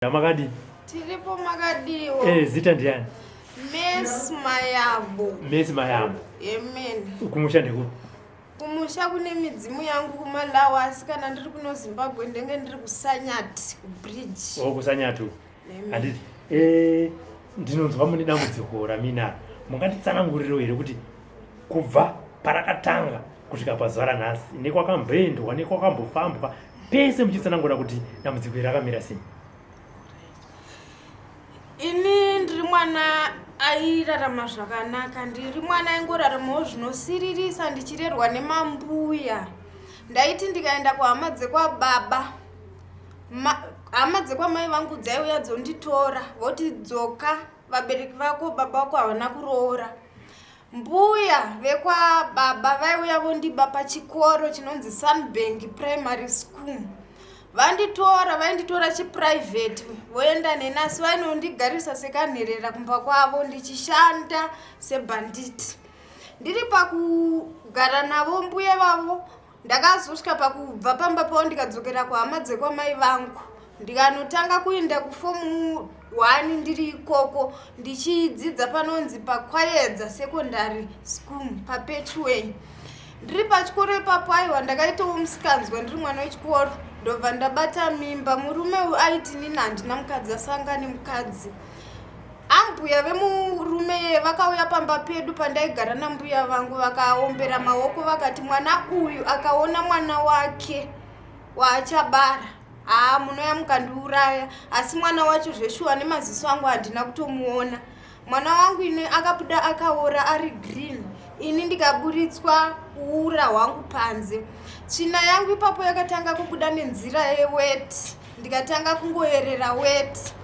Makadii? Tiripo makadiwo. Eh, zita ndiani? Miss Mayabo. Miss Mayabo. Amen. Kumusha ndekupi? Kumusha kune midzimu yangu kuMalawi asi kana ndiri kuno Zimbabwe ndenge ndiri kuSanyati kubridge. Oh, kuSanyati. Handiti. Eh, ndinonzwa mune dambudziko raminaro. Munganditsananguriro here kuti kubva parakatanga kusvika pazuva ranhasi nekwakamboendwa nekwakambofambwa pese muchitsanangura kuti dambudziko iri rakamira sei? Ini ndiri mwana airarama zvakanaka, ndiri mwana aingoraramawo zvinosiririsa ndichirerwa nemambuya. Ndaiti ndikaenda kuhama dzekwababa, hama dzekwamai vangu dzaiuya dzonditora voti dzoka, vabereki vako baba vako havana kuroora. Mbuya vekwababa vaiuya vondiba pachikoro chinonzi Sunbank Primary School. Vanditora, vainditora chiprivate voenda neni asi vainondigarisa sekanherera kumba kwavo ndichishanda sebhanditi. Ndiri pakugara navo mbuya vavo Ndakazosvika pakubva pamba pavo ndikadzokera kuhama dzekwamai vangu ndikanotanga kuenda kufomu 1 ndiri ikoko ndichidzidza panonzi paKwayedza Secondary School paPetchway. Ndiri pachikoro ipapo aiwa ndakaitawo musikanzwa ndiri mwana wechikoro ndobva ndabata mimba. Murume uyu aiti nini handina mukadzi asanga nemukadzi. Ambuya vemurume vakauya pamba pedu pandaigara nambuya vangu vakaombera maoko vakati mwana uyu akaona mwana wake waachabara haa munouya mukandiuraya asi mwana wacho zveshuwa nemaziso angu handina kutomuona mwana wangu ini akabuda akaora ari green ini ndikaburitswa ura hwangu panze tsvina yangu ipapo yakatanga kubuda nenzira yeweti ndikatanga kungoyerera weti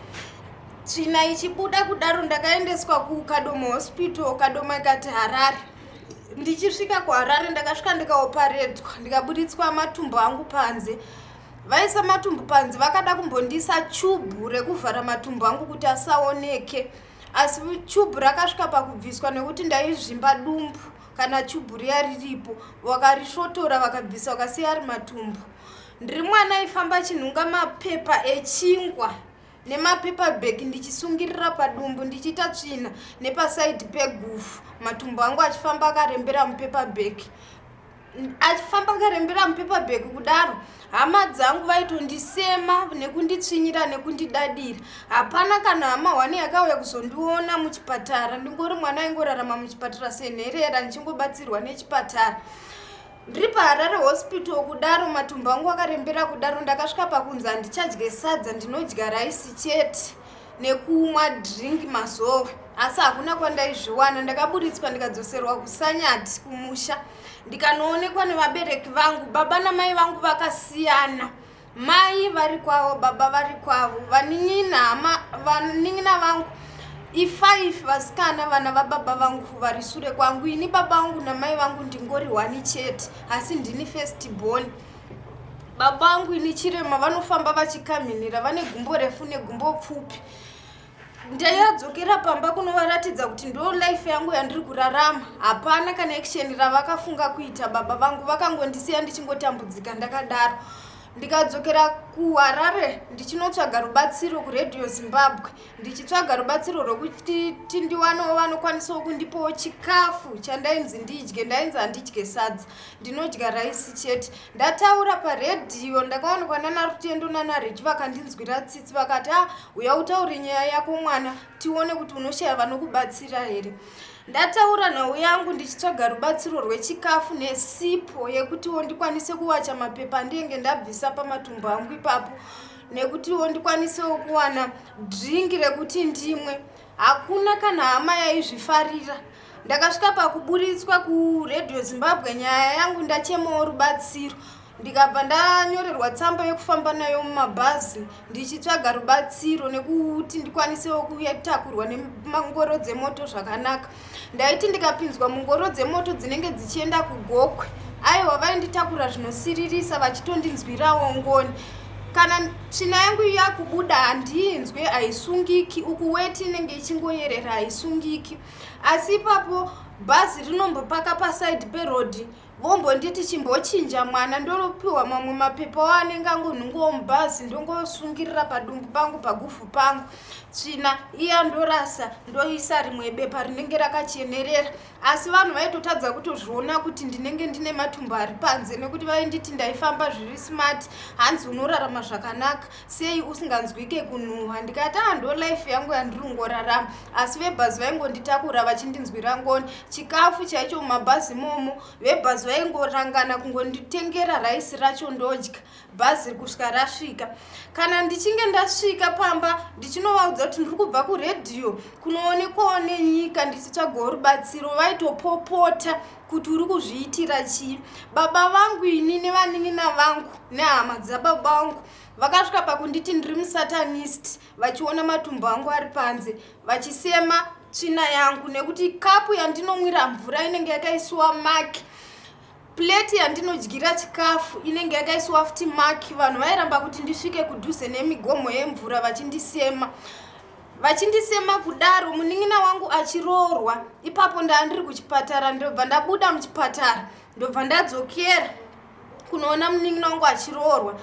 Tsvina ichibuda kudaro ndakaendeswa kuKadoma Hospital, Kadoma ikati Harare. Ndichisvika kuHarare ndakasvika ndikaoparedzwa ndikaburitswa matumbu angu panze. Vaisa matumbu panze vakada kumbondiisa chubhu rekuvhara matumbu angu kuti asaoneke. Asi chubhu rakasvika pakubviswa nekuti ndaizvimba dumbu kana chubhu riya riripo. Vakarisvotora vakabvisa vakasiya ari matumbu. Ndiri mwana aifamba achinhunga mapepa echingwa. Nemapaper bag ndichisungirira padumbu ndichiita tsvina nepasaidi pegufu matumbu angu achifamba akarembera mupaper bag achifamba akarembera mupaper bag kudaro hama dzangu vaitondisema nekunditsvinyira nekundidadira hapana kana hama hwani yakauya kuzondiona muchipatara ndingori mwana aingorarama muchipatara senherera ndichingobatsirwa nechipatara Ndiri paHarare Hospital kudaro matumbu angu akarembera kudaro ndakasvika pakunzi handichadye sadza ndinodya raisi chete nekumwa drink mazowe asi hakuna kwandaizviwana ndakaburitswa ndikadzoserwa kusanyati kumusha ndikanoonekwa nevabereki vangu baba namai vangu vakasiyana Mai vari kwavo, baba vari kwavo, vanin'ina hama, vanin'ina vangu i5 vasikana vana vababa vangu vari sure kwangu. Ini baba vangu namai vangu ndingori hwani chete, asi ndini first born. Baba vangu ini chirema vanofamba vachikamhinira, vane gumbo refu negumbo pfupi. Ndayadzokera pamba kunovaratidza kuti ndo life yangu yandiri kurarama. Hapana kana action ravakafunga kuita baba vangu, vakangondisiya ndichingotambudzika ndakadaro. Ndikadzokera kuHarare ndichinotsvaga rubatsiro kuRadio Zimbabwe, ndichitsvaga rubatsiro rwekuti tindiwanewo vanokwanisawo kundipawo chikafu chandainzi ndidye. Ndainzi handidye sadza, ndinodya raisi chete. Ndataura paredhiyo ndakaonekwa nana Rutendo nana Reji vakandinzwira tsitsi vakati ah uya utaure nyaya yako mwana tione kuti unoshaya vanokubatsira here. Ndataura nhau yangu ndichitsvaga rubatsiro rwechikafu nesipo yekutiwo ndikwanise kuwacha mapepa andinenge ndabvisa pamatumbu angu ipapo nekutiwo ndikwanisewo kuwana dringi rekuti ndimwe. Hakuna kana hama yaizvifarira. Ndakasvika pakuburitswa kuRadio Zimbabwe nyaya yangu ndachemawo rubatsiro ndikabva ndanyorerwa tsamba yekufamba nayo mumabhazi ndichitsvaga rubatsiro nekuti ndikwanisewo kutakurwa nemangoro dzemoto zvakanaka. Ndaiti ndikapinzwa mungoro dzemoto dzinenge dzichienda kuGokwe aiwa vainditakura zvinosiririsa vachitondinzwirawo ngoni. Kana tsvina yangu yakubuda handiinzwe haisungiki uku weti inenge ichingoyerera haisungiki. Asi ipapo bhazi rinombopaka pasaidhi perodhi. Vombonditi chimbochinja mwana, ndoropiwa mamwe mapepa anenge angonhungawo mubhazi, ndongosungirira padumbu pangu, paguvhu pangu. Tsvina iya ndorasa, ndoisa rimwe bepa rinenge rakachenerera. Asi vanhu vaitotadza kutozviona kuti ndinenge ndine matumbu ari panze, nekuti vainditi ndaifamba zviri smart, hanzi unorarama zvakanaka sei usinganzwike kunhuhwa. Ndikati ah, ndo life yangu yandiri kungorarama. Asi vebhazi vaingonditakura vachindinzwira ngoni. Chikafu chaicho mumabhazi imomo vebhazi vaingorangana kungonditengera raisi racho ndodya bhazi kusvika rasvika. Kana ndichinge ndasvika pamba ndichinovaudza kuti ndiri kubva kuredhiyo kunoonekwawo nenyika ndichitsvagawo rubatsiro, vaitopopota kuti uri kuzviitira chii. Baba vangu ini nevanin'ina vangu nehama dzababa vangu vakasvika pakunditi ndiri musatanist, vachiona matumbu angu ari panze, vachisema tsvina yangu, nekuti kapu yandinomwira mvura inenge yakaisiwa maki, pleti yandinodyira chikafu inenge yakaisiwa futi maki. Vanhu vairamba kuti ndisvike kudhuze nemigomo yemvura, vachindisema. Vachindisema kudaro, munin'ina wangu achiroorwa ipapo, ndaa ndiri kuchipatara, ndobva ndabuda muchipatara, ndobva ndadzokera kunoona munin'ina wangu achiroorwa.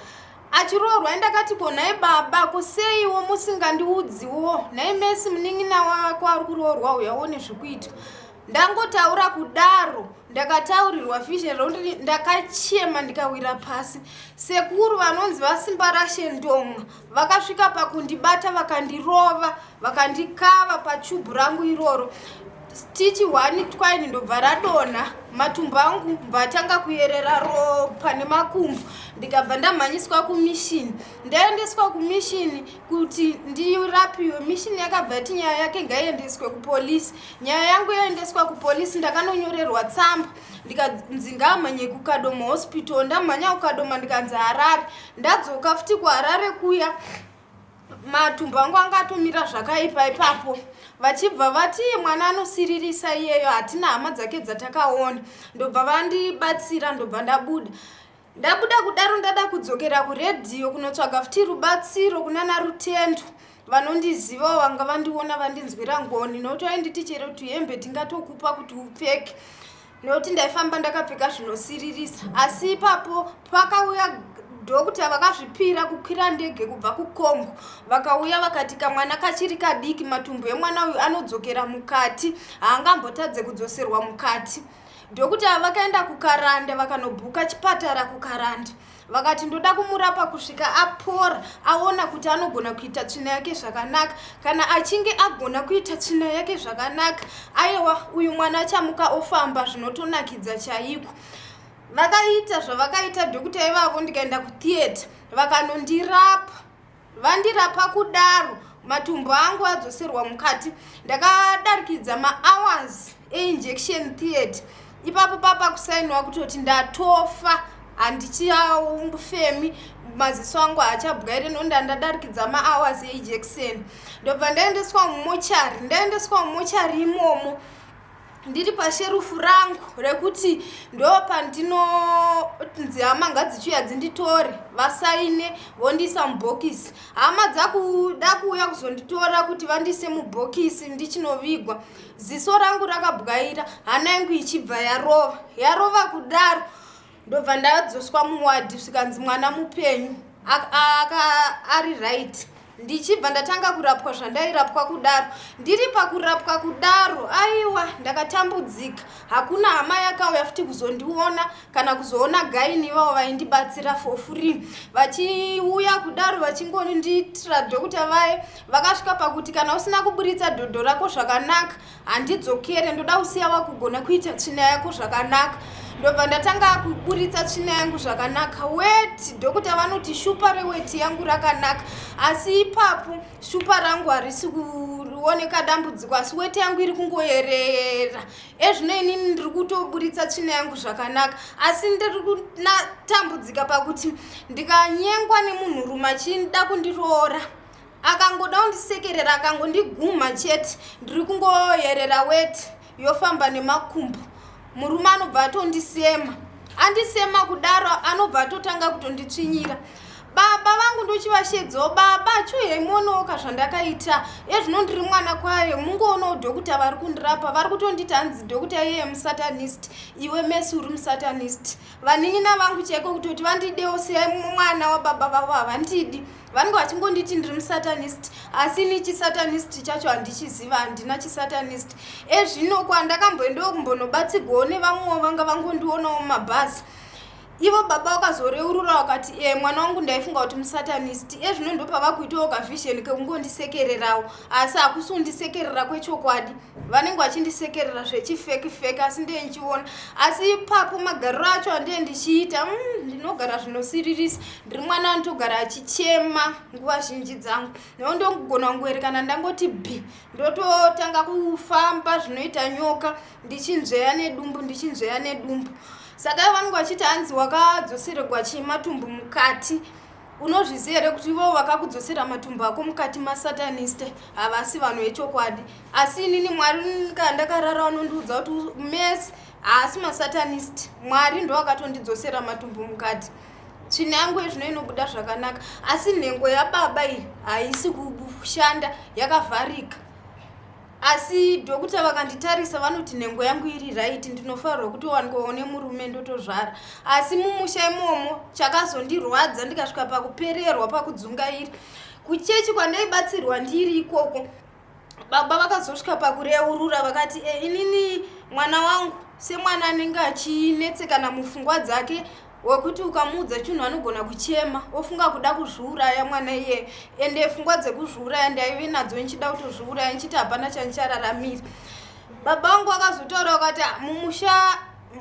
Achiroorwa ndakati, ko nhai baba, kuseiwo musingandiudziwo? Nhai mesi, munin'ina wako ari kuroorwa, uya uone zvekuitwa. Ndangotaura kudaro, ndakataurirwa fishe rokuti ndakachema ndikawira pasi. Sekuru vanonzi vaSimba Rashendonga vakasvika pakundibata, vakandirova, vakandikava pachubhu rangu iroro, stitch 1 twine ndobva radonha. Matumbu angu bva atanga kuyerera ropa nemakumbo, ndikabva ndamhanyiswa kumishini. Ndaendeswa kumishini kuti ndirapiwe, mishini yakabva yati nyaya yake ngaiendeswe kupolisi. Nyaya yangu yaendeswa kupolisi, ndakanonyorerwa tsamba, ndikanzi ngamhanye kuKadoma Hospital. Ndamhanya kuKadoma, ndikanzi Harare. Ndadzoka futi kuHarare kuya, matumbu angu anga atomira zvakaipa ipapo, vachibva vati mwana anosiririsa iyeyo, hatina hama dzake dzatakaona. Ndobva vandibatsira, ndobva ndabuda. Ndabuda kudaro, ndada kudzokera kuredhiyo kunotsvaga futi rubatsiro kunana Rutendo vanondizivawo, vanga vandiona, vandinzwira ngoni, nokuti vainditi chero tuhembe tingatokupa kuti upfeke, nekuti ndaifamba ndakapfeka zvinosiririsa. Asi ipapo pakauya doctor vakazvipira kukwira ndege kubva kuCongo, vakauya vakati kamwana kachiri kadiki, matumbu emwana uyu anodzokera mukati, haangambotadze kudzoserwa mukati. Doctor vakaenda kuKaranda, vakanobhuka chipatara kuKaranda, vakati ndoda kumurapa kusvika apora, aona kuti anogona kuita tsvina yake zvakanaka. Kana achinge agona kuita tsvina yake zvakanaka, aiwa, uyu mwana achamuka ofamba zvinotonakidza chaiko. Vakaita zvavakaita doctor ivavo, ndikaenda kutheatre, vakanondirapa. Vandirapa kudaro, matumbu angu adzoserwa mukati, ndakadarikidza mahours einjection theatre ipapo papa kusainwa kutoti ndatofa, handichafemi, maziso angu haachabwaire, nonda ndadarikidza mahours einjection. Ndobva ndaendeswa mumochari. Ndaendeswa mumochari imomo, ndiri pasherufu rangu rekuti ndo pandinonzi hama ngadzichiuya dzinditore, vasaine, vondiisa mubhokisi. Hama dzakuda kuuya kuzonditora kuti vandiise mubhokisi ndichinovigwa, ziso rangu rakabwaira, hana yangu ichibva yarova. Yarova kudaro, ndobva ndadzoswa muwadhi, svikanzi mwana mupenyu, ari right. Ndichibva ndatanga kurapwa zvandairapwa kudaro. Ndiri pakurapwa kudaro, aiwa, ndakatambudzika. Hakuna hama yakauya futi kuzondiona kana kuzoona gynae ivavo vaindibatsira for free. Vachiuya kudaro vachingondiitira, doctor vaye vakasvika pakuti kana usina kuburitsa dhodho rako zvakanaka, handidzokere, ndoda kusiya wakugona kuita tsvina yako zvakanaka. Ndobva ndatanga kuburitsa tsvina yangu zvakanaka. Weti, doctor vanoti shupa reweti yangu rakanaka, asi ipapo shupa rangu harisi kuoneka dambudziko, asi weti yangu iri kungoyerera. Ezvino inini ndiri kutoburitsa tsvina yangu zvakanaka, asi ndiri kutambudzika pakuti ndikanyengwa nemunhurume achida kundiroora, akangoda kundisekerera, akangondigumha chete, ndiri kungoyerera weti yofamba nemakumbo. Murume anobva atondisema. Andisema kudaro, anobva atotanga kutonditsvinyira. Baba vangu ndochivashedzawo, baba chiuyai muonewoka zvandakaita. Ezvino ndiri mwana kwaye, mungoonawo dhokuta vari kundirapa, vari kutonditi hanzi dhokuta iyeye musatanist, iwe Mesi uri musatanist. Vanin'ina vangu chaiko kutoti vandidewo siyai mwana wababa vavo havandidi. Vanenge vachingonditi ndiri musatanist, asi ini chisatanist chacho handichiziva, handina chisatanist. Ezvino kwandakamboendawo kumbonobatsigwawo nevamwewo vanga vangondionawo mumabhazi. Ivo baba vakazoreurura vakati e mwana wangu ndaifunga kuti musatanist. Ezvino ndopavakuitawo kavision kekungondisekererawo, asi hakusi kundisekerera kwechokwadi. Vanenge vachindisekerera zvechifeki feki, asi ndiye ndichiona. Asi ipapo magariro acho andiye ndichiita, ndinogara zvinosiririsa. Ndiri mwana anotogara achichema nguva zhinji dzangu. Neo ndogona kungoerekana ndangoti bi, ndototanga kufamba zvinoita nyoka, ndichinzveya nedumbu, ndichinzveya nedumbu. Saka vanenge vachiti hanzi wakadzoseregwa chii matumbu mukati. Unozviziva here kuti ivo vakakudzosera matumbu ako mukati masatanist havasi vanhu vechokwadi. Asi inini Mwari kana ndakarara vanondiudza kuti Mesi haasi masatanist, Mwari ndo akatondidzosera matumbu mukati. Tsvina yangu yezvino inobuda zvakanaka, asi nhengo yababa iyi haisi kushanda, yakavharika. Asi dhokuta vakanditarisa vanoti nhengo yangu iri right, ndinofanirwa kutowanikwawo nemurume ndotozvara. Asi mumusha imomo chakazondirwadza ndikasvika pakupererwa pakudzungaira. Kuchechi kwandaibatsirwa ndiri ikoko, baba vakazosvika pakureurura vakati inini mwana wangu semwana anenge achinetsekana mupfungwa dzake, wekuti ukamuudza chinhu anogona kuchema ofunga kuda kuzviuraya mwana iyeye. Ende pfungwa dzekuzviuraya ndaive nadzo, ndichida kutozviuraya ndichiti hapana chandichararamira. Baba vangu vakazotaura vakati mumusha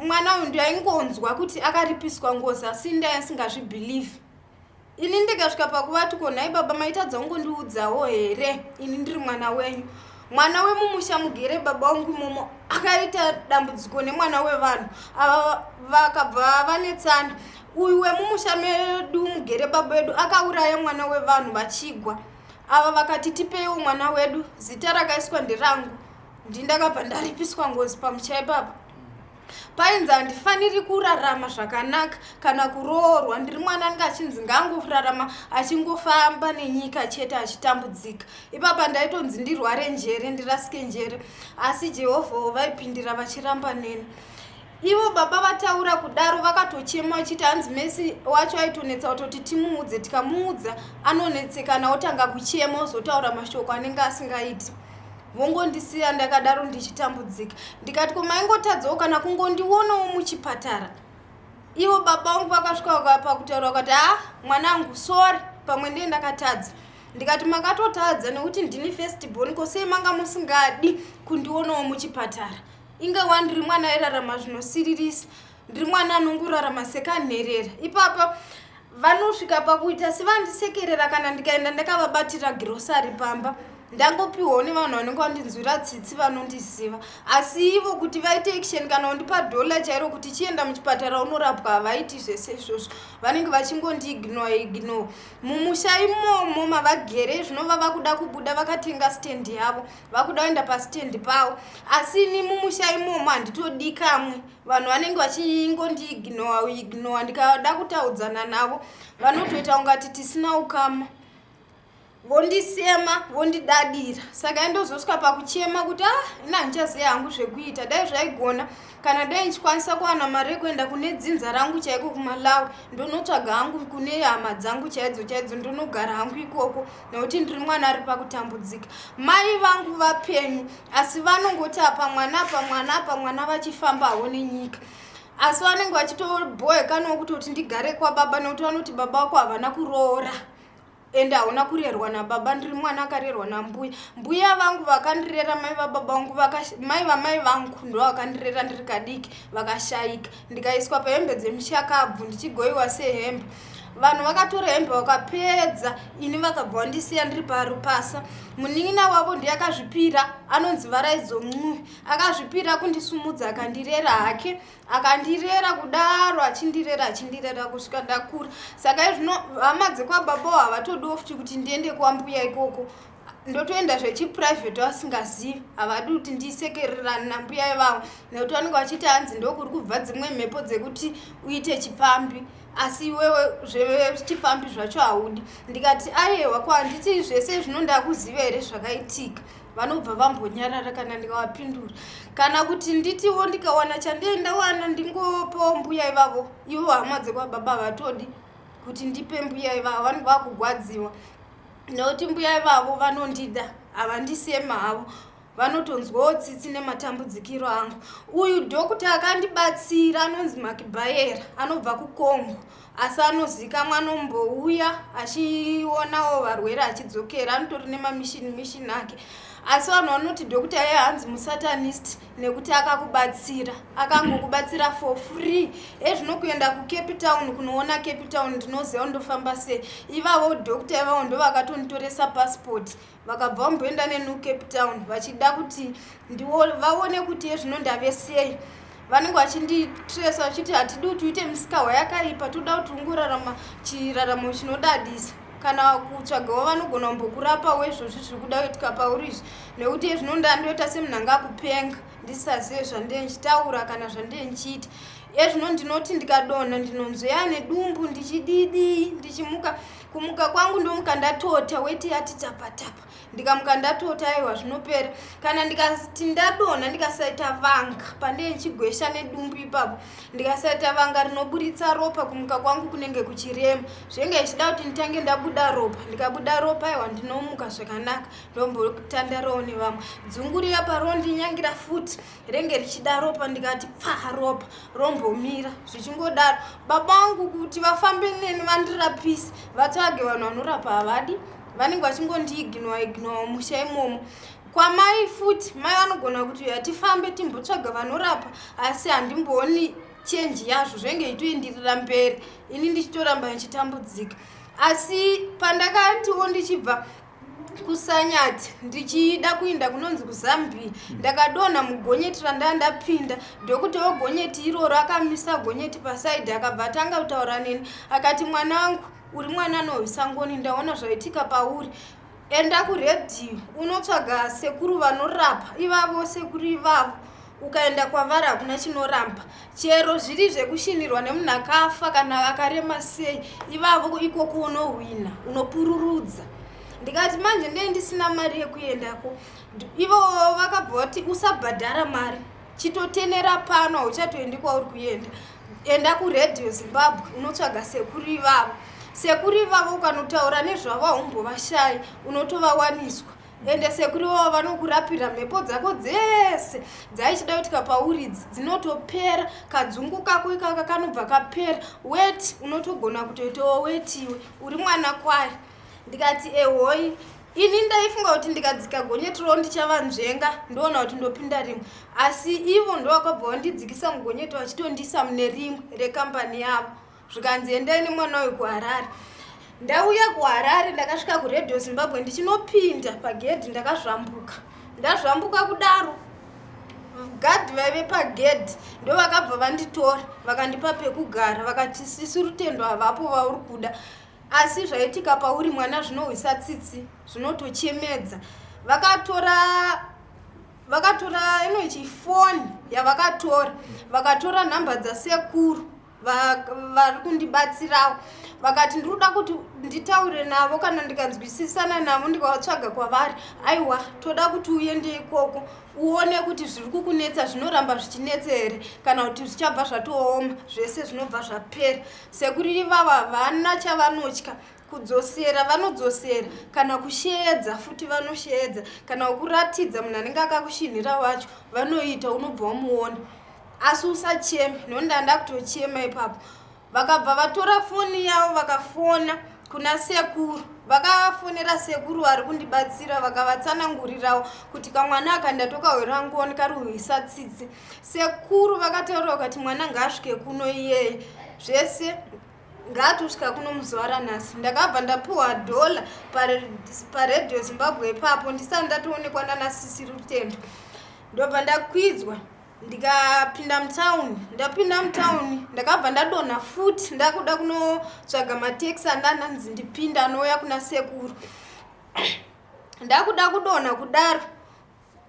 mwana uyu ndaingonzwa kuti akaripiswa ngozi, asi ndai asingazvibhilivhi. Ini ndikasvika pakuvati ko nhai baba maitadza kungondiudzawo here ini ndiri mwana wenyu. Mwana wemumusha mugere baba wangu imomo akaita dambudziko nemwana wevanhu ava, vakabva vanetsana. Uyu wemumusha medu mugere baba wedu akauraya mwana wevanhu vachigwa. Ava vakati tipeiwo mwana wedu, zita rakaiswa nderangu. Ndindakabva ndaripiswa ngozi pamusha ipapa. Painzi handifaniri kurarama zvakanaka kana kuroorwa, ndiri mwana anenge achinzi ngaangorarama achingofamba nenyika chete achitambudzika. Ipapa ndaitonzi ndirware njere, ndirasike njere, asi Jehovha vaipindira vachiramba neni. Ivo baba vataura kudaro vakatochema vachiti hanzi Mesi wacho aitonetsa kutoti timuudze, tikamuudza anonetsekana otanga kuchema ozotaura mashoko anenge asingaiti. Vongondisiya ndakadaro ndichitambudzika. Ndikati ko maingotadzawo kana kungondionawo muchipatara. Ivo baba vangu vakasvika pakutaura vakati ha mwanangu sorry, pamwe ndiye ndakatadza. Ndikati makatotadza nekuti ndini first born, ko sei manga musingadi kundionawo muchipatara? Inga wani ndiri mwana airarama zvinosiririsa, ndiri mwana anongorarama sekanherera. Ipapa vanosvika pakuita sevandisekerera kana ndikaenda ndakavabatira girosari pamba, ndangopiwawo nevanhu vanenge vandinzwira tsitsi vanondiziva. Asi ivo kuti vaite action kana kundipa dhola chairo kuti chienda muchipatara unorapwa havaiti zvese izvozvo, vanenge vachingondiignore ignore. Mumusha imomo mavagere zvinova vakuda kubuda vakatenga stand yavo, vakuda kuenda pastand pavo, asi ini mumusha imomo handitodi kamwe. Vanhu vanenge vachingondiignore ignore, ndikada kutaudzana navo vanotoita kungati tisina ukama, vondisema vondidadira. Saka indozosvika pakuchema kuti ini handichaziva hangu zvekuita, dai zvaigona kana dai ndichikwanisa kuwana mari yekuenda kune dzinza rangu chaiko kuMalawi, ndonotsvaga hangu kune hama dzangu chaidzo chaidzo, ndonogara hangu ikoko nekuti ndiri mwana ari pakutambudzika. Mai vangu vapenyu, asi vanongoti apa mwana apa mwana apa mwana vachifambawo nenyika, asi vanenge vachitobhoekanawo kutoti ndigare kwababa nekuti vanoti baba vako havana kuroora ende hauna kurerwa nababa. Ndiri mwana akarerwa nambuya. Mbuya vangu vakandirera, mai vababa vangu, mai vamai vangu ndo vakandirera ndiri kadiki, vakashayika ndikaiswa pahembe dzemushakabvu ndichigoiwa sehembe. Vanhu vakatora hembe vakapedza, ini vakabva vandisiya ndiri parupasa. Munin'ina wavo ndiye akazvipira, anonzi Varaidzo Ncuve, akazvipira kundisumudza akandirera hake, akandirera kudaro achindirera achindirera kusvika ndakura. Saka izvino hama dzekwababa havatodiwo futi kuti ndiende kwambuya ikoko. Ndotoenda zvechiprivate vasingazivi, havadi kuti ndisekererane nambuya ivavo nekuti vanenge vachiti hanzi ndokuri kubva dzimwe mhepo dzekuti uite chipfambi, asi iwewe zvechipfambi zvacho haudi. Ndikati ayewa, ko handiti zvese zvino ndakuziva here zvakaitika? Vanobva vambonyarara kana ndikavapindura, kana kuti nditiwo ndikawana chandee ndawana ndingopawo mbuya ivavo. Ivo hama dzekwababa vatodi kuti ndipe mbuya ivavo, vanenge vakugwadziwa nekuti mbuya ivavo vanondida, havandisema havo, vanotonzwawo tsitsi nematambudzikiro angu. Uyu dhokota akandibatsira anonzi Makibayera, anobva kuCongo, asi anozikamwa, anombouya achionawo varwere achidzokera, anotori nemamishini mishini ake. Asi vanhu vanoti dhokota iye hanzi musatanist nekuti akakubatsira, akangokubatsira for free. Ezvino kuenda kuCape Town, kunoona Cape Town, ndinoziva ndofamba sei. Ivavo dhokota ivavo ndo vakatonitoresa passport, vakabva vamboenda nenu Cape Town vachida kuti vaone kuti ezvino ndave sei. Vanenge vachinditresa vachiti hatidi kuti uite musikawa yakaipa, toda kuti ungorarama chiraramo chinodadisa, kana kutsvagawo vanogona kumbokurapawo izvozvi zviri kuda kuitika pauri izvi, nekuti ezvino ndandoita semunhu anga akupenga, ndisazive zvandee ndichitaura kana zvandee ndichiita. Ezvino ndinoti ndikadonha ndinonzweya nedumbu, ndichididii, ndichimuka, kumuka kwangu ndomuka ndatota, weti yati tapatapa. Ndikamuka ndatota, aiwa, zvinopera. Kana ndikati ndadonha ndikasaita vanga pandee ndichigwesha nedumbu ipapo, ndikasaita vanga rinoburitsa ropa, kumuka kwangu kunenge kuchirema, zvinenge zvichida kuti nditange ndabuda ropa. Ndikabuda ropa, aiwa, ndinomuka zvakanaka, ndombotandarawo nevamwe. Dzungu riya parondinyangira futi renge richida ropa, ndikati pfa ropa rombomira, zvichingodaro. Baba vangu kuti vafambe neni vandirapise, vatsvage vanhu vanorapa, havadi, vanenge vachingondiignowa ignowa musha imomo. Kwamai futi, mai vanogona kuti yatifambe timbotsvaga vanorapa, asi handimbooni chenji yazvo, zvenge ichitoendirira mberi, ini ndichitoramba ndichitambudzika. Asi pandakatiwo ndichibva kuSanyati ndichida kuinda kunonzi kuZambia, ndakadonha mugonyeti randaa ndapinda. Dhokota wegonyeti iroro akamisa gonyeti pasaidhi, akabva atanga kutaura neni, akati, "Mwana wangu, uri mwana anohwisa ngoni, ndaona zvaitika pauri. Enda kuredhiyo unotsvaga sekuru vanorapa ivavo. Sekuru ivavo ukaenda kwavari hakuna chinoramba, chero zviri zvekushinirwa nemunhu akafa kana akarema sei, ivavo ikoko unohwina, unopururudza." Ndikati manje ndee ndisina mari yekuendako. Ivo vakabva vati, "Usabhadhara mari, chitotenera pano, hauchatoendi kwauri kuenda. Enda kuRedhiyo Zimbabwe unotsvaga sekuru ivavo. Sekuru ivavo ukanotaura nezvavo haumbovashayi, unotovawaniswa. Ende sekuru ivavo vanokurapira mhepo dzako dzese dzaichida kuitika pauri idzi, dzinotopera. Kadzungu kako ikaka kanobva kapera. Weti unotogona kutoitawo wetiwe uri mwana kwayo." Ndikati ehoi. Ini ndaifunga kuti ndikadzika gonyeti ndichavanzvenga, ndoona kuti ndopinda rimwe, asi ivo ndo vakabva vandidzikisa mugonyeti vachitondisa mune rimwe rekambani yavo, zvikanzi endai nemwana uyu kuHarare. Ndauya kuHarare, ndakasvika kuRadio Zimbabwe, ndichinopinda pagedhi ndakazvambuka. Ndazvambuka kudaro, gadhi vaive pagedhi ndo vakabva vanditora, vakandipa pekugara, vakati sisi Rutendo havapo vauri kuda, asi zvaitika pauri mwana zvinohwisa tsitsi, zvinotochemedza. Vakatora inoichi foni yavakatora, vakatora nhamba dzasekuru vari kundibatsirawo, vakati ndinoda kuti nditaure navo, kana ndikanzwisisana navo ndikavatsvaga kwavari, aiwa, toda kuti uende ikoko uone kuti zviri kukunetsa zvinoramba zvichinetsa here kana kuti zvichabva zvatooma, zvese zvinobva zvapera. Sekuru ivavo havana chavanotya, kudzosera vanodzosera, kana kusheedza futi vanosheedza, kana kuratidza munhu anenge akakushinhira wacho vanoita, unobva wamuona, asi usacheme." Nondanda kutochema ipapo. Vakabva vatora foni yavo, vakafona kuna sekuru, vakafonera sekuru vari kundibatsira, vakavatsanangurirawo kuti kamwana aka ndatokahwera ngoni, kari kuhwisa tsitsi. Sekuru vakataura vakati mwana ngaasvike kuno iyeye, zvese ngaatosvika kuno muzuva ranhasi. Ndakabva ndapiwa dhola paRedhiyo Zimbabwe ipapo, ndisati ndatoonekwa nanasisi Rutendo. Ndobva ndakwidzwa, ndikapinda mutauni. Ndapinda mutauni ndakabva ndadonha futi, ndakuda kunotsvaga matekisi andananzi ndipinda anouya kuna sekuru. Ndakuda kudonha kudaro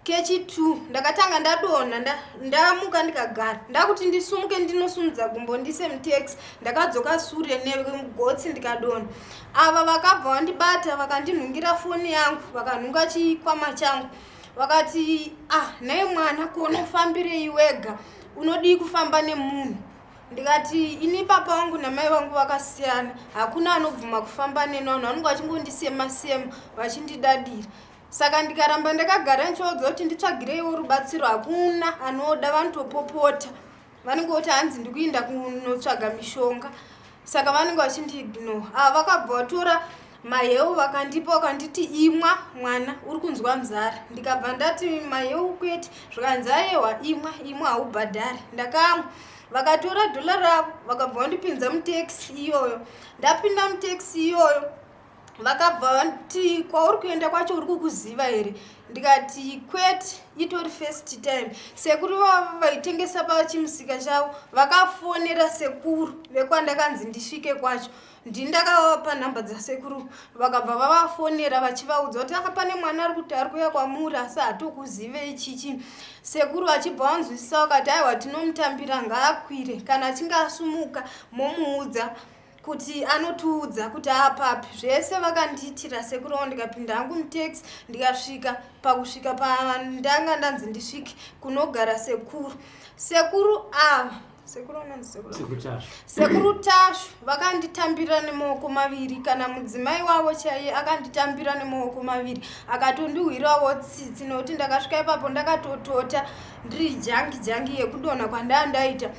kechi 2 ndakatanga ndadonha, ndamuka ndikagara, ndakuti ndisumuke ndinosumudza gumbo ndise mutaxi, ndakadzoka sure negotsi ndikadonha. Ava vakabva vandibata, vakandinhungira foni yangu, vakanhunga chikwama changu, vakati, "Ah, nhai mwana, ko unofambirei wega? Unodii kufamba nemunhu?" Ndikati, "Ini papa vangu namai vangu vakasiyana, hakuna anobvuma kufamba neni. Vanhu vanenge vachingondisema sema, vachindidadira. Saka ndikaramba ndakagara ndichivaudza kuti nditsvagireiwo rubatsiro, hakuna anoda, vanotopopota, vanenge voti hanzi ndikuinda kunotsvaga mishonga, saka vanenge vachindiignore." Ava vakabva vatora maheu vakandipa, vakanditi, "Imwa mwana, uri kunzwa nzara." Ndikabva ndati, "Maheu kwete." Zvikanzi, "Ayewa, imwa, imwa, haubhadhari." Ndakamwa. Vakatora dhola ravo, vakabva vandipinza mutaxi iyoyo. Ndapinda mutaxi iyoyo, vakabva vati, "Kwauri kuenda kwacho uri kukuziva here?" Ndikati, "Kwete, itori first time." Sekuru vavo vaitengesa pachimusika chavo vakafonera sekuru vekwandakanzi ndisvike kwacho. Ndini ndakavapa nhamba dzasekuru. Vakabva vavafonera vachivaudza kuti aka pane mwana ari kuti ari kuuya kwamuri, asi hatokuzivei chichi. Sekuru vachibva vanzwisisa, vakati, "Aiwa, tinomutambira, ngaakwire. Kana achinge asumuka momuudza kuti anotiudza kuti apapi." Zvese vakandiitira sekuru vangu. Ndikapinda hangu mutaxi, ndikasvika. Pakusvika pandanga ndanzi ndisvike kunogara sekuru, sekuru ava, sekuru anonzi sekuru Sekuru Tashu. Sekuru Tashu vakanditambira nemaoko maviri. Kana mudzimai wavo chaiye akanditambira nemaoko maviri, akatondihwirawo tsitsi, nokuti ndakasvika ipapo ndakatotota, ndiri jangi jangi yekudonha kwandaa ndaita.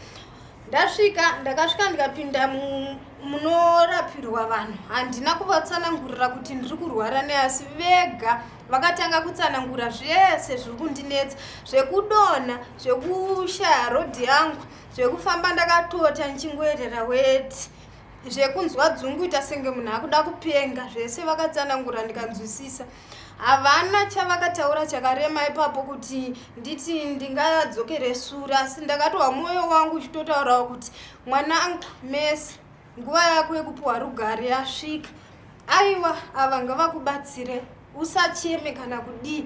Ndasvika, ndakasvika ndikapinda munorapirwa vanhu. Handina kuvatsanangurira kuti ndiri kurwara neasi, vega vakatanga kutsanangura zvese zviri kundinetsa, zvekudonha, zvekushaya rodhi yangu, zvekufamba ndakatota ndichingoerera weti, zvekunzwa dzungu, ita senge munhu akuda kupenga. Zvese vakatsanangura ndikanzwisisa. Havana chavakataura chakarema ipapo kuti nditi ndingadzokere sure, asi ndakatohwa mwoyo wangu uchitotaurawo kuti, "Mwanangu Mesi, nguva yako yekupiwa rugare yasvika. Aiwa, ava ngavakubatsire, usacheme kana kudii."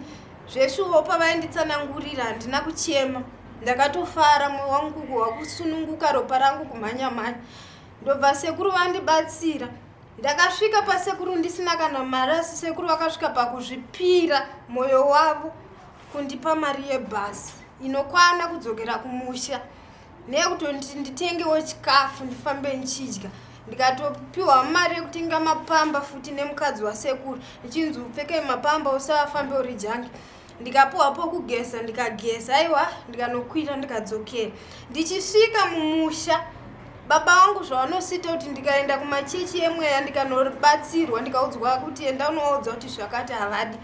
Zveshuwo, pavainditsanangurira handina kuchema, ndakatofara, mwoyo wangu wakusununguka, ropa rangu kumhanya mhanya. Ndobva sekuru vandibatsira. Ndakasvika pasekuru ndisina kana mari, asi sekuru vakasvika pakuzvipira mwoyo wavo kundipa mari yebhasi inokwana kudzokera kumusha neyekutoti nditengewo chikafu ndifambe ndichidya. Ndikatopiwa mari yekutenga mapamba futi nemukadzi wasekuru, ndichinzi, "Upfeke mapamba, usafambe uri jangi." Ndikapiwa pokugeza, ndikageza. Aiwa, ndikanokwira, ndikadzokera. Ndichisvika mumusha, baba vangu zvavanosiita kuti ndikaenda kumachechi emweya ndikanobatsirwa, ndikaudzwa kuti enda unovaudza kuti zvakati, havadi.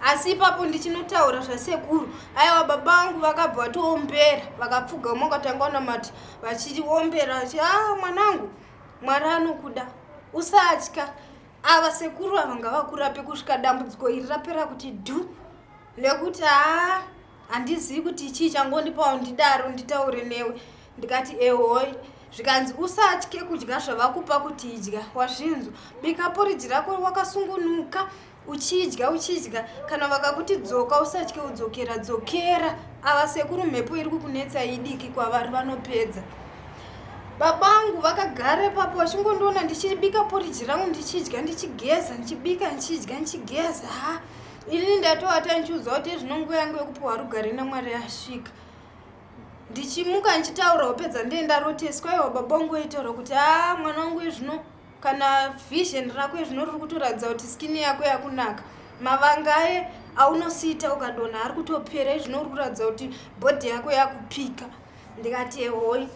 Asi ipapo ndichinotaura zvasekuru, aiwa, baba vangu vakabva vatoombera, vakapfugama, vakatanga kunamata vachiombera vachi, "A, mwanangu, Mwari anokuda, usatya. Ava sekuru ava ngavakurape kusvika dambudziko iri rapera kuti dhu, nekuti haa, handizivi kuti chii changondipawo ndidaro nditaure newe." Ndikati, "Ehoi." Zvikanzi, "Usatye kudya zvavakupa kuti idya, wazvinzwa? Bika poriji rako wakasungunuka, uchidya, uchidya. Kana vakakuti dzoka, usatye udzokera, dzokera. Ava sekuru mhepo iri kukunetsa idiki kwavari, vanopedza." Babangu vakagara ipapo vachingondiona ndichibika poriji rangu, ndichidya, ndichigeza, ndichibika, ndichidya, ndichigeza. Ha, inini ndatovata ndichiudzwa kuti zvino nguva yangu yekupiwa rugare naMwari yasvika. Ndichimuka ndichitaura, upedza ndiye ndaroteswa. Iwa, baba vangu vaitaura kuti, "A, mwana wangu, izvino kana vision rako izvino riri kutoratidza kuti skin yako yakunaka. Mavanga aye aunosiita ukadonha ari kutopera. Izvino uri kuratidza kuti body yako yakupika." Ndikati, "Ehoi,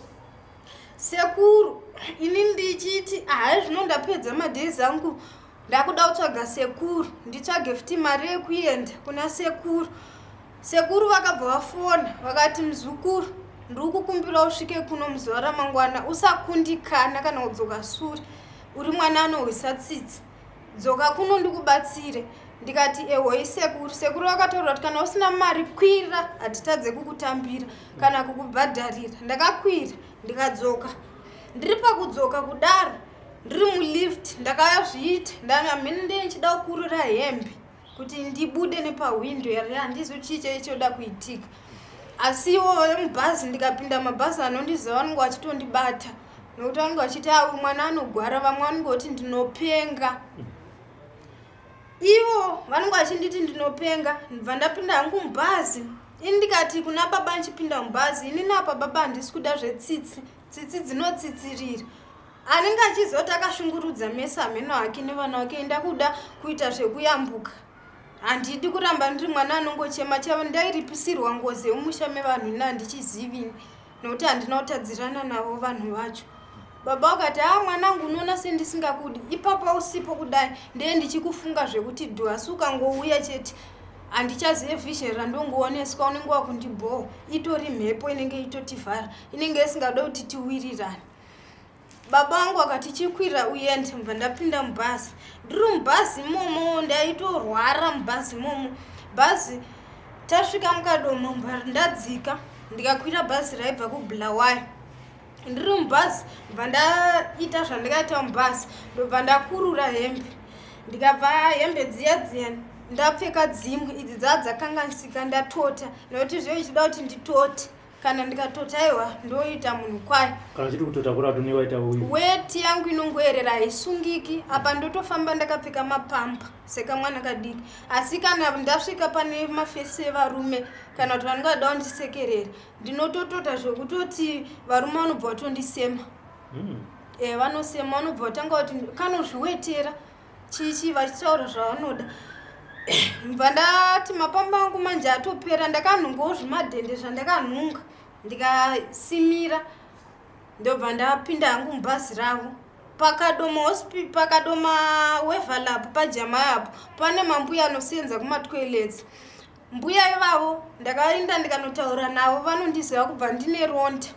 sekuru." Ini ndichiti, "Hai, zvino ndapedza madays angu, ndakuda kutsvaga sekuru, nditsvage futi mari yekuenda kuna sekuru." Sekuru vakabva vafona vakati, "Muzukuru, ndiri kukumbira usvike kuno muzuva ramangwana. Usakundikana kana kudzoka sure. Uri mwana anohwisa tsitsi, dzoka kuno ndikubatsire." Ndikati, "Ehoi, sekuru." Sekuru vakataura kuti, "Kana usina mari, kwira, hatitadze kukutambira kana kukubhadharira." Ndakakwira, ndikadzoka. Ndiri pakudzoka kudaro, ndiri mulift, ndakazviita ndamhene ndiye ndichida kukurura hembe. kuti ndibude nepahwindo yari handizi chii chaichoda kuitika. Asi ivo vemubhazi ndikapinda mabhazi anondiziva vanenge vachitondibata nekuti vanenge vachiti awu mwana anogwara, vamwe vanenge voti ndinopenga. Ivo vanenge vachinditi ndinopenga, ndibva ndapinda hangu mubhazi. Ini ndikati kuna baba ndichipinda mubhazi, inini apa baba handisi kuda zvetsitsi, tsitsi dzinotsitsirira. Anenge achiziva kuti akashungurudza mese hameno hake nevana vake, enda kuda kuita zvekuyambuka. Handidi kuramba ndiri mwana anongochema chavo, ndairipisirwa ngozi yemumusha mevanhu ini handichizivi nekuti handina kutadzirana navo vanhu vacho. Baba vakati, haa mwanangu unoona sendisingakudi, ipapa usipo kudai ndee ndichikufunga zvekuti dhu, asi ukangouya chete handichazive vision randongooneswa, unenge wakundibhowa. Itori mhepo inenge itotivhara, inenge isingade kuti tiwirirane. Baba vangu vakati chikwira uende, mbva ndapinda mubhazi. Ndiri mubhazi imomo ndaitorwara mubhazi imomo. Bhazi tasvika muKadoma mbva ndadzika ndikakwira bhazi raibva kuBulawayo. Ndiri mubhazi mbva ndaita zvandikaita mubhazi, ndobva ndakurura hembe, ndikabva hembe dziya dziya ndapfeka dzimwe idzi dzaa dzakanganisika, ndatota nekuti zviyo ichida kuti nditote. Kana ndikatota aiwa ndoita munhu kwayo. Kana uchiti kutota kuratu newaita uyu. Weti yangu inongoerera haisungiki, apa ndotofamba ndakapfeka mapampa sekamwana kadiki. Asi kana ndasvika pane mafesi evarume kana kuti vanenge vada kundisekerera, ndinototota zvekutoti varume vanobva vatondisema. Vanosema, vanobva vatanga kuti kanozviwetera chichi vachitaura zvavanoda. Mbva ndati mapamba angu manje atopera, ndakanhungawo zvimadhende zvandakanhunga ndikasimira, ndobva ndapinda hangu mubhazi ravo. Pakadoma hospital, pakadoma Waverlap pajamai apo pane mambuya anosenza kumatoilets. Mbuya ivavo ndakaenda ndikanotaura navo, vanondiziva kubva ndine ronda.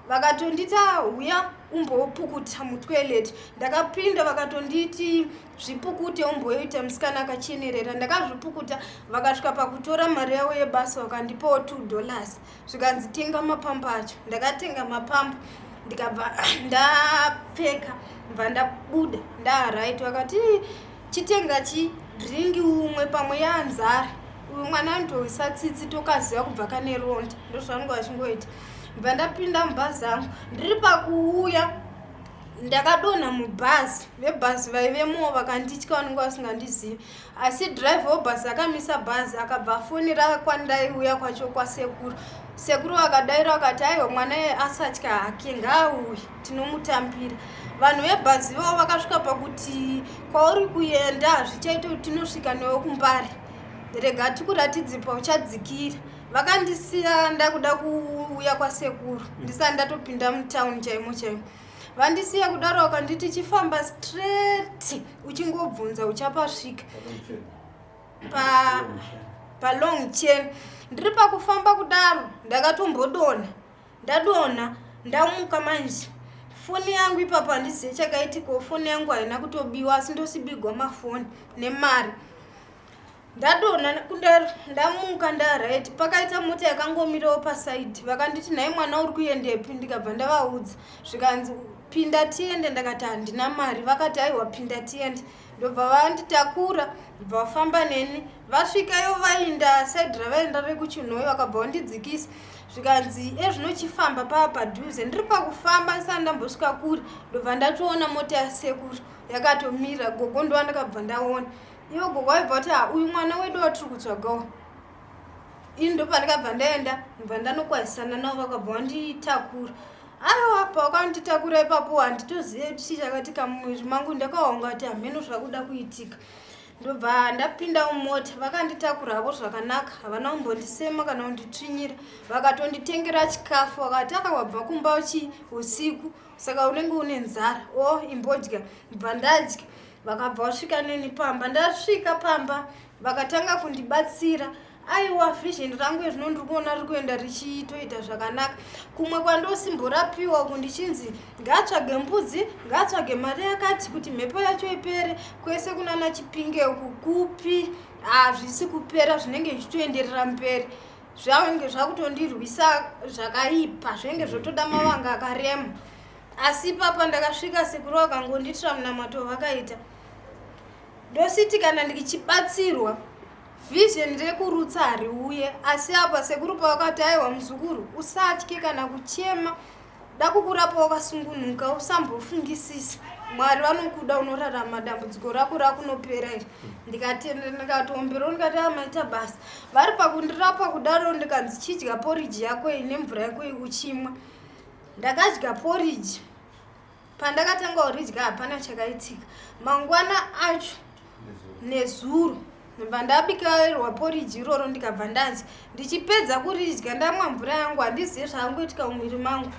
Vakatonditi huya umbopukuta mutoilet. Ndakapinda vakatonditi zvipukute umboita musikana akachenerera. Ndakazvipukuta, vakasvika pakutora mari yavo yebasa vakandipawo $2, zvikanzi tenga mapambo acho. Ndakatenga mapambo ndikabva ndapfeka, bva ndabuda ndaaright. Vakati chitenga chi drink umwe pamwe yaanzara, uyu mwana anotoisa tsitsi tokaziva kubva kane ronda, ndozvavanenge vachingoita. Bva ndapinda mubhazi angu, ndiri pakuuya ndakadonha mubhazi. Vebhazi vaivemowo vakanditya, vanenge vasingandizivi. Asi dhiraivha webhazi akamisa bhazi akabva afonera kwandaiuya kwacho kwasekuru. Sekuru vakadaira vakati aiwa mwana iye asatya hake, ngaauye tinomutambira. Vanhu vebhazi ivavo vakasvika pakuti kwauri kuenda hazvichaita kuti tinosvika newe kuMbare, rega tikuratidze pauchadzikira. Vakandisiya ndakuda kuuya kwasekuru ndisati ndatopinda mutauni chaimo chaimo. Vandisiya kudaro vakanditi chifamba straight uchingobvunza uchapasvika palong chain. Ndiri pakufamba kudaro ndakatombodonha, ndadonha ndamuka manje foni yangu ipapo handizive chakaitikawo, foni yangu haina kutobiwa asi ndosibigwa mafoni nemari. Ndadonha kudaro ndamuka ndaright, pakaita mota yakangomirawo pasaidi. Vakanditi nhai mwana uri kuendepi? Ndikabva ndavaudza, zvikanzi pinda tiende. Ndakati handina mari. Vakati aiwa pinda tiende. Ndobva vanditakura bva vafamba neni, vasvikayo vainda saidi ravaenda rekuChinhoyi, vakabva vandidzikisa, zvikanzi ezvinochifamba paa padhuze. Ndiri pakufamba ndisati ndambosvika kure, ndobva ndatoona mota yasekuru yakatomira. Gogo ndova ndakabva ndaona ivo gogo vaibva kuti uyu mwana wedu watiri kutsvagawo. Ini ndopandakabva ndaenda, ndobva ndanokwazisana navo, vakabva vanditakura. Aiwa pavakanditakura ipapo handitozive kuti chii chakatika mumuviri mangu, ndakaonga kuti hameno zvakuda kuitika. Ndobva ndapinda mumota, vakanditakura havo zvakanaka, havana kumbondisema kana kunditsvinyira. Vakatonditengera chikafu, vakati wabva kumba uchi usiku saka unenge une nzara, o imbodya. Ndobva ndadya, vakabva vasvika neni pamba. Ndasvika pamba vakatanga kundibatsira. Aiwa vision rangu ezvino ndiri kuona riri kuenda richitoita zvakanaka. Kumwe kwandosimborapiwa uku ndichinzi ngaatsvage mbudzi, ngaatsvage mari yakati kuti mhepo yacho ipere, kwese kunana Chipinge uku kupi hazvisi kupera, zvinenge zvichitoenderera mberi, zvange zvakutondirwisa zvakaipa, zvinenge zvotoda mavanga akarema. Asi ipapa ndakasvika sekuru vakangondiitira munamato vakaita, ndositi kana ndichibatsirwa Vision rekurutsa hariuye asi apa sekuru pavakati aiwa muzukuru usatye kana kuchema dakukurapa wakasungunuka usambofungisisa mwari vanokuda unorarama dambudziko rako rakunopera iri ndikatenda ndikatomberawo ndikati amaita ah, basa vari pakundirapa kudaro ndikanzi chidya poriji yako iyi nemvura yako iyi uchimwa ndakadya poriji pandakatanga kuridya hapana chakaitika mangwana acho nezuro ndobva ndabikairwa poriji iroro ndikabva ndadya ndichipedza kuridya ndamwa mvura yangu handizive zvaangoitika mumwiri mangu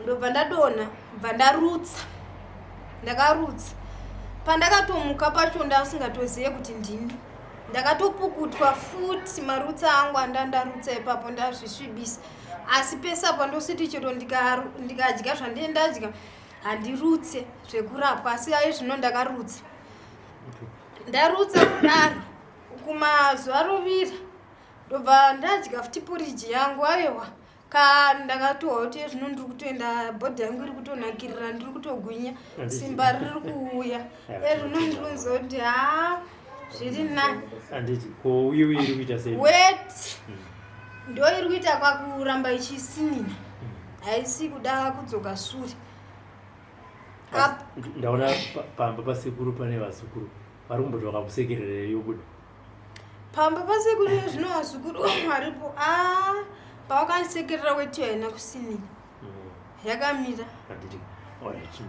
ndobva ndadonha bva ndarutsa ndakarutsa pandakatomuka pacho ndasingatozive kuti ndini ndakatopukutwa futi marutsa angu andandarutsa ipapo ndazvisvibisa asi pese apa ndositi chero ndikadya zvandine ndadya handirutse zvekurapwa asi aye zvino ndakarutsa ndarutsa kudaro kumazuva rovira ndobva ndadya futi poriji yangu aiwa ka ndakatohwa kuti zvino ndiri kutoenda bhodhi yangu iri kutonakirira ndiri kutogwinya simba riri kuuya ezvino ndiri kunzwa kuti haa zviri nani anditi ko uye uye iri kuita sei wet hmm. ndo iri kuita kwakuramba ichisinina hmm. haisi kuda kudzoka sure ndaona pamba pasekuru pane vazukuru vari kumboti vakakusekerera yobuda pamba pasekuru zvino vazukuru varipo a ah, pavakandisekerera weti haina kusinina hmm. yakamira anditi alright